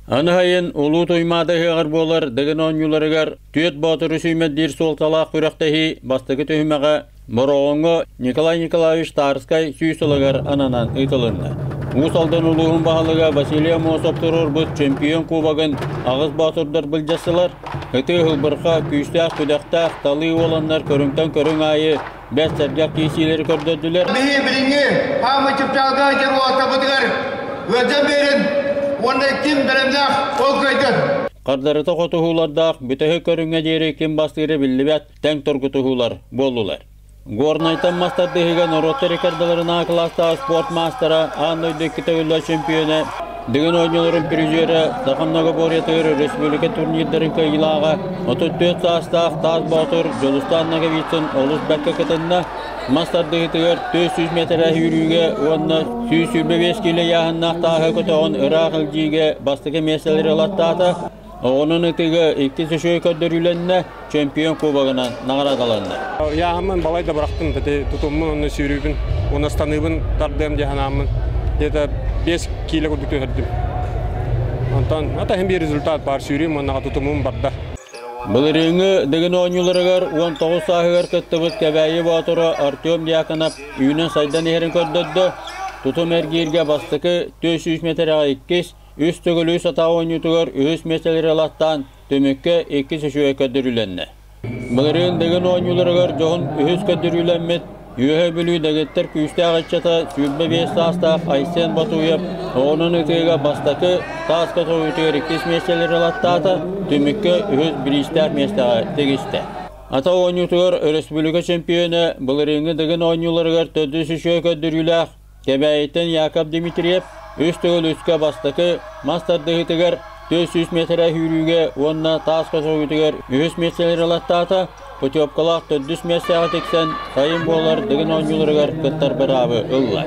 Аны сайын Улуу Туймаада ыһыаҕар буолар Дыгын оонньууларыгар түөрт боотуру сүүмэрдиир суолталаах күрэхтэһии бастакы түһүмэҕэ Бороҕоҥҥо Николай Николаевич Тарскай сүүс сылыгар ананан ыытылынна. Уус Алдан улууһун баһылыга Василий Аммосов туруорбут чемпион кубогын аҕыс боотурдар былдьастылар. Ытыы ылбырха, күүстээх күдэхтээх талыы уоланнар көрүҥтэн көрүҥ аайы бэрт сэргэх киирсиилэри көрдөрдүлэр. Биһи билиҥҥи хаамыы чыпчаалга дьоруоттарбытыгар ыалдьан биэрин уонна ким бэлэмнээх ол кыайдын. Хардарыта хотуһуулардаах бүтэһик көрүҥҥэ диэри ким бастыыра биллибэт тэҥ тургутуһуулар буоллулар. Горнайтан мас тардыһыыга норуоттар иккардаларынааҕы кылаастаах спорт маастара, аан дойду икки төгүллээх чемпиона, Дыгын оонньууларын призера, Саха многоборьетыгар республика турнирдарын кыайыылааҕа, 34 саастаах Таас Боотур Дьулустаан Ноговицын олус бэркэ кытынна. Мас тардыһыытыгар 400 метрэ сүүрүүгэ уонна 125 киилэ ыйааһыннаах тааһы көтөҕөн ыраах илдьиигэ бастакы миэстэлэри ылаттаата. Оҕонун ытыга иккис үчүгэй көрдөрүүлэннэ, чемпион кубогынан наҕараадаланна. Ыйааһыммын балай да бырахтым, тутуммун уонна сүүрүүбүн уонна станыыбын тардыам дии санааммын где-то 5 киилэ курдук түһэрдим. Онтон ата иһин биир результат баар сүүрүүм уонна тутумум барда. Былырыыҥҥы Дыгын оонньууларыгар 19 сааһыгар кыттыбыт Кэбээйи Боотура Артем Дьяконов үүнэн-сайдан иһэрин көрдөрдө. Тутум эргииргэ бастакы 400 метрэҕэ иккис, Үс төгүл үс атаа оонньуутугар үһүс миэстэлэри ылаттаан, түмүккэ иккис үчүгэй көрдөрүүлэннэ. Былырыын Дыгын оонньууларыгар дьоһун үһүс көрдөрүүлэммит Үөһээ Бүлүү дэгиттэр күүстээх ыччата 25 саастаах Айсен Батуев оҕонун ытыыга бастакы таас көтөҕүүтүгэр иккис миэстэлэри ылаттаата, түмүккэ үһүс бириистээх миэстэҕэ тигистэ. Ата оонньуутугар өрөспүүбүлүкэ чемпиона былырыыҥҥы Дыгын оонньууларыгар төрдүс үчүгэй көрдөрүүлээх Кэбээйиттэн Яков Дмитриев үс төгүл үскэ бастакы мас тардыһыытыгар 400 миэтэрэ сүүрүүгэ уонна таас көтөҕүүтүгэр үһүс миэстэлэри ылаттаата. Путевкалаах төрдүс миэстэҕэ тиксэн, сайын буолар Дыгын оонньууларыгар кыттар быраабы ылла.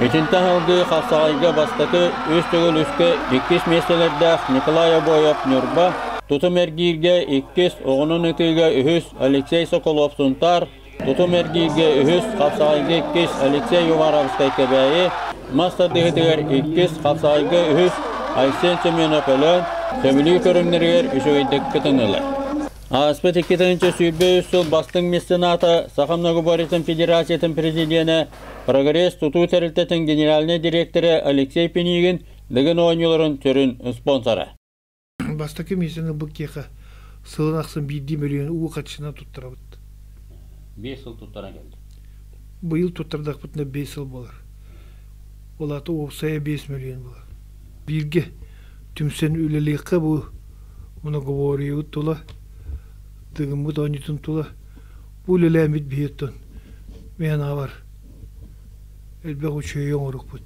Итинтэн салгыы Хапсаҕайга бастакы үс төгүл үскэ иккис миэстэлэрдээх Николай Обоев Ньурба, тутум эргииргэ иккис, оҕунан ытыыга үһүс Алексей Соколов Сунтаар, Тутум эргииргэ үһүс, хапсаҕайга иккис Алексей Уваровскай Кэбээйи, мас тардыһыытыгар иккис, хапсаҕайга үһүс Айсен Семенов Өлөөн, сөбүлүүр көрүҥнэригэр үчүгэйдик кытыннылар. Ааспыт 2023 сыл бастыҥ мецената Саха многоборьетын федерациятын президенэ, Прогресс тутуу тэрилтэтин генеральнай дириэктэрэ Алексей Пинигин Дыгын оонньууларын сүрүн спонсора. Бастакы миэстэни ылбыт киһиэхэ сылын ахсын биирдии мөлүйүөн уу харчынан туттарабыт. Биэс сыл туттаран кэллим. Быйыл туттардахпытына биэс сыл буолар. Ол аата уопсайа 5 мөлүйүөн буолар. Бииргэ түмсэн үлэлиэххэ бу многоборьебут тула, Дыгыммыт оонньуутун тула бу үлэлээммит биһиэттэн мин анаабар элбэх үчүгэйи оҥорукпут.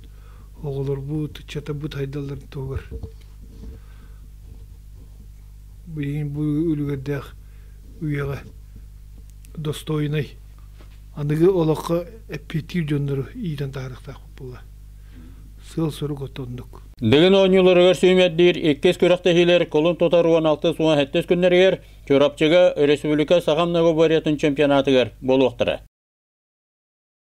Оҕолорбут, ыччатарбыт сайдалларын туһугар. Билигин бу үлүгэрдээх үйэҕэ достойнай аныгы олоххо эппиэттиир дьоннору иитэн таһаарыахтаахпыт буолла. Сыал-сорук отоннук. Дыгын оонньууларыгар сүүмэрдиир иккис күрэхтэһиилэр кулун тутар 16-17 күннэригэр Чурапчыга республика Саха многоборьетын чемпионатыгар буолуохтара.